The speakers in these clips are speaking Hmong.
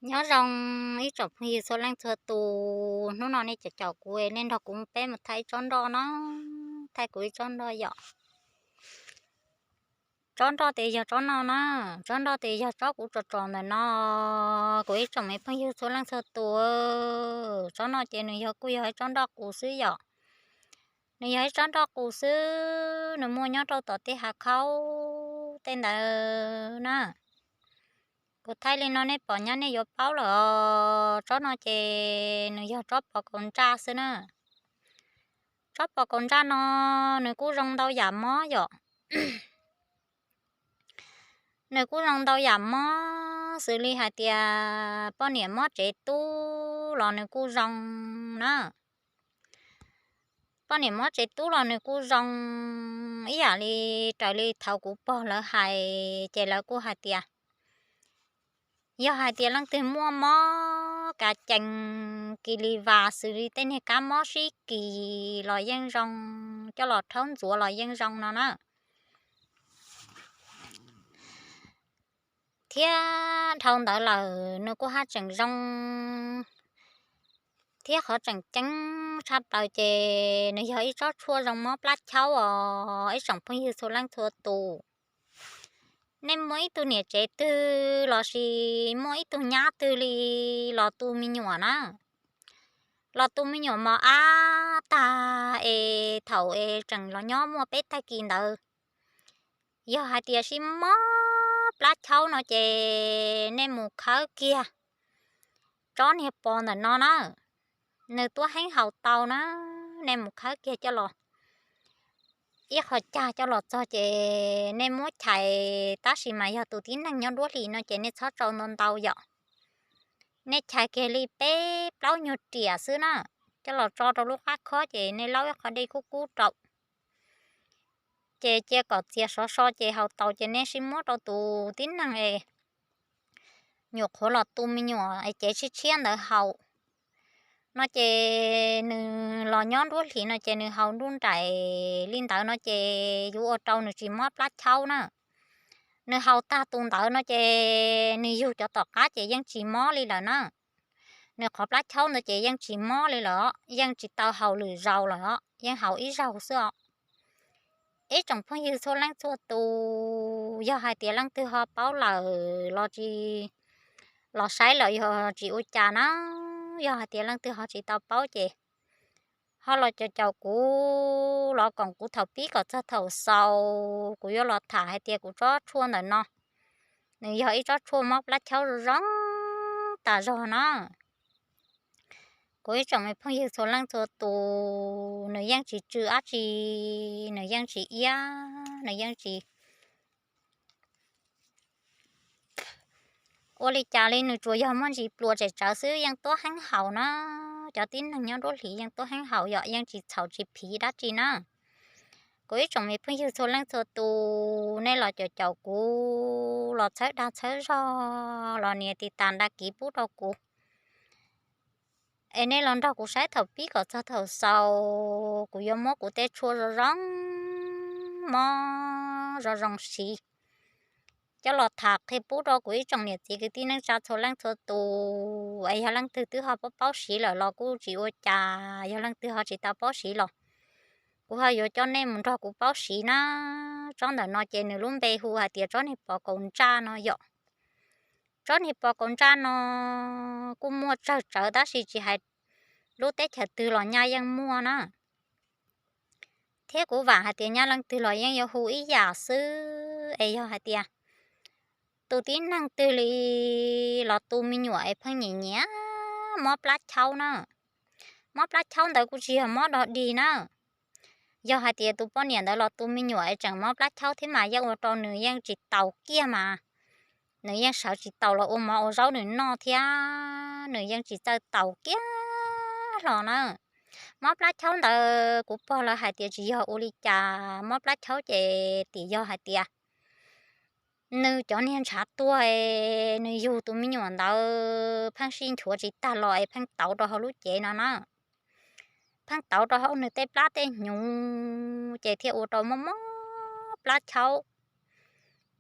Nyob zoo ib tsoom phooj ywg txhua leej txhua tus, hnub no nej caum caum kuv, nej nrog kuv peb mus thaij ib tsob nroj na, thaij kuv ib tsob nroj yom. Tsob nroj ces yog tsob no na, tsob nroj ces yog tsob kuv tso tso ntawm no, kuv ib tsoom me phooj ywg txhua leej txhua tus. Tsob no ces nws yog kuj yog ib tsob nroj qus xwb yom. Nws yog ib tsob nroj qus xwb, nws muaj nyob rau tom tej hav khaub tej ntawd na. Kuv thaij li no nej pom nyab nej yuav paub lawm os. Tsob no ces nws yog tsob pov kaus ntsaj xwb na. Tsob pov kaus ntsaj no nws kuj zoo ntau yam mob yom. Nws kuj zoo ntau yam mob, xws li hais tias poj niam mob tsev tub los nws kuj zoo na. Poj niam mob tsev tub los nws kuj zoo ib yam li, raws li thaum kuv pog lawv hais ces lawv kuj hais tias, yog hais tias leej twg muaj mob kav cees kis li vas xws li tej niag kab mob sib kis los yeej zoo, coj los rhaub ntxuav los yeej zoo no na. Thiab dhau ntawd lawm nws kuj haj tseem zoo, thiab qhov tseem ceeb tshaj plaws ces nws yog ib tsob tshuaj zoo mob plab chaub os ib tsoom phooj ywg txhua leej txhua tus. Nej muaj ib tug niam tsev twg lossis muaj ib tug nyab twg li los tu me nyuam na, los tu me nyuam mos ab tag es thaum es tseem los nyob muaj peb tag kis ntawd, yog hais tias sib mob plab chaub no ces nej mus khawb kiag tsob niag pos ntawm no na, nws tuab heeb haus tau na, nej mus khawb kiag coj los ib qho cag coj los txog ces nej muab chais, tab sis mas yog tus tib neeg nyob nruab hlis no ces nej txhob tsau ntau ntau yom. Nej chais kiag li peb plaub nyuag riam xwb na, coj los tso rau lub qab khob ces nej laub ib qho dej kub kub rau, ces cia kom txias sov so ces haus taus ces nej sib muab rau tus tib neeg es nyuam qhuav los tu me nyuam es cev tshiab tshiab ntawd haus no ces nws los nyob nruab hlis no ces nws haus nruj nraim li ntawd no ces yuav ua rau nws tsis mob plab chaub na. Nws haus tag tus ntawd no ces nws yug cov tom qab ces yeej tsis mob li lawm na. Nws qhov plab chaub ntawd ces yeej tsis mob li lawm os, yeej tsis tau haus lwm zaus lawm os, yeej haus ib zaug xwb os. Ib tsoom phooj ywg txhua leej txhua tus, yog hais tias leej twg ho paub lawm los tsis, los saib lawm yog tsis ua cas na. Yog hais tias leej twg ho tsis tau paub ces ho los caum caum kuv los koom kuv thaum pib kom txog thaum xaus, kuv yuav los tham hais tias kuv tsob tshuaj ntawm no nws yog ib tsob tshuaj mob plab chaub zoo tas zog na. Kuv ib tsoom me phooj ywg txhua leej txhua tus, nws yeej tsis tsw dab tsi, nws yeej tsis iab, nws yeej tsis ua li cas li, nws tsuas yog muaj ntsis pluas tsem tsawv xwb yeej tuab heeb haus na. Cov tib neeg nyob nruab hlis yeej tuab heeb haus yom, yeej tsis txhaum tsis phiv dab tsi na. Kuv ib tsoom me phooj ywg txhua leej txhua tus, nej los caum caum kuv los txhawb dag txhawb zog los nias tiv tas nra kiv pub rau kuv es nej los nrog kuv saib thaum pib kom txog thaum xaus, kuv yuav muab kuv tej tshuaj zoo zoo mob zoo zoo siv coj los tham qhia pub rau kuv ib tsoom niam txiv kwv tij neej tsa txhua leej txhua tus. Es yog leej twg twb ho paub paub siv lawm los kuj tsis ua cas, yog leej twg ho tsis tau paub siv los kuv ho yuav coj nej mus nrog kuv paub siv na. Tsob ntawm no ces nws lub npe hu hais tias tsob niag pov kaus ntsaj no yom. Tsob niag pov kaus ntsaj no kuj muaj tsawg tsawv tab sis tsis hais lub teb chaws twg los nyaj yeej muaj na. Thiab kuv vam hais tias nyaj leej twg los yeej yuav hu ib yam xwb. Es yog hais tias tus tib neeg twg li los tu me nyuam es pheej nyiam nyiam mob plab chaub na, mob plab chaub ntawd kuj tsis yog mob dog dig na. Yog hais tias tus poj niam ntawd los tu me nyuam es tseem mob plab chaub thiab mas yeej ua rau nws yeej tsis taus kiag mas, nws yeej sawv tsis taus los ua mov ua zaub nws noj thiab, nws yeej tsis txawj taus kiag hlo na. Mob plab chaub ntawd kuv pog lawv hais tias tsis yog ua li cas, mob plab chaub ces tim yog hais tias nws cov niag ntshav tuag es nws yug tus me nyuam ntawd pheej sib nchuav tsis tag los es pheej tauv rau hauv lub cev no na. Pheej tauv rau hauv nws tej plab tej hnyuv ces thiaj ua rau mob mob plab chaub.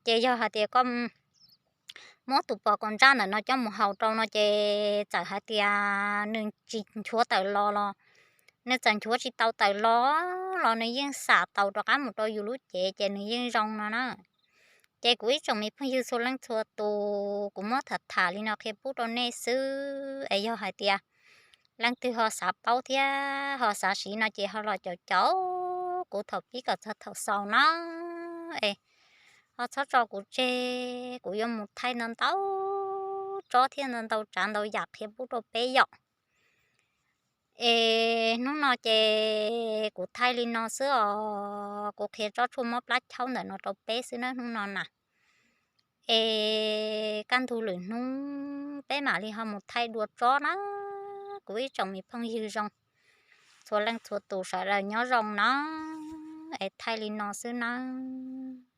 Ces yog hais tias koj muab tus pos kaus ntsaj ntawm no coj mus haus rau no ces txawm hais tias nws tsis nchuav tawm los los, nws txawm nchuav tsis tau tawm los los nws yeej xam tau rov qab mus rau yus lub cev ces nws yeej zoo no na. Ces kuv ib tsoom me phooj ywg txhua leej txhua tus, kuv muab tham tham li no qhia pub rau nej xwb es yog hais tias leej twg ho xav paub thiab ho xav siv no ces ho los caum caum kuv thaum pib kom txog thaum xaus na. Es ho txhob tso kuv tseg, kuv yuav mus thaij ntau ntau tsob thiab ntau ntau tsav ntau yam qhia pub rau peb yom. Es hnub no ces kuv thaij li no xwb os, kuv qhia tsob tshuaj mob plab chaub ntawm no rau peb xwb nawb hnub no na. Es kaj ntug lwm hnub peb mam li ho mus thaij dua tsob na, kuv ib tsoom me phooj ywg zoo, txhua leej txhua tus sawv daws nyob zoo na, es thaij li no xwb nawb.